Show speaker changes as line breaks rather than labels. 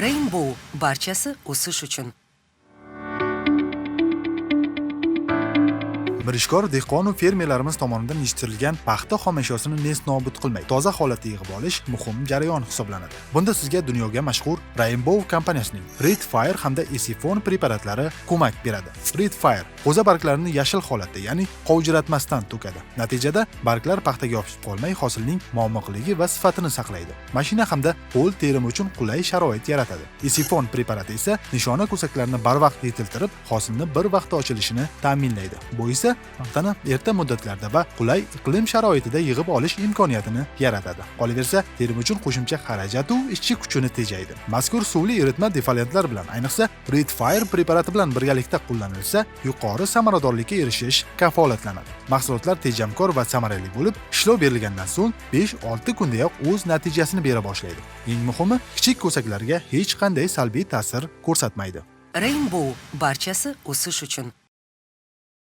Rainbow barchasi o'sish uchun.
Mirishkor dehqon va fermerlarimiz tomonidan yetishtirilgan paxta xomashyosini nest nobud qilmay, toza holatda yig'ib olish muhim jarayon hisoblanadi. Bunda sizga dunyoga mashhur Rainbow kompaniyasining Red Fire hamda Esifon preparatlari ko'mak beradi. Red Fire g'o'za barglarini yashil holatda, ya'ni qovjiratmasdan to'kadi. Natijada barglar paxtaga yopishib qolmay, hosilning momiqligi va sifatini saqlaydi. Mashina hamda qo'l terimi uchun qulay sharoit yaratadi. Esifon preparati esa nishona ko'saklarini barvaqt yetiltirib, hosilni bir vaqtda ochilishini ta'minlaydi. Bu esa paxtani erta muddatlarda va qulay iqlim sharoitida yig'ib olish imkoniyatini yaratadi. Qolaversa, terim uchun qo'shimcha xarajat u ishchi kuchini tejaydi. Mazkur suvli eritma defoliantlar bilan, ayniqsa Red Fire preparati bilan birgalikda qo'llanilsa, yuqori samaradorlikka erishish kafolatlanadi. Mahsulotlar tejamkor va samarali bo'lib, ishlov berilgandan so'ng 5-6 kundayoq o'z natijasini bera boshlaydi. Eng muhimi, kichik ko'saklarga hech qanday salbiy ta'sir ko'rsatmaydi.
Rainbow barchasi o'sish uchun.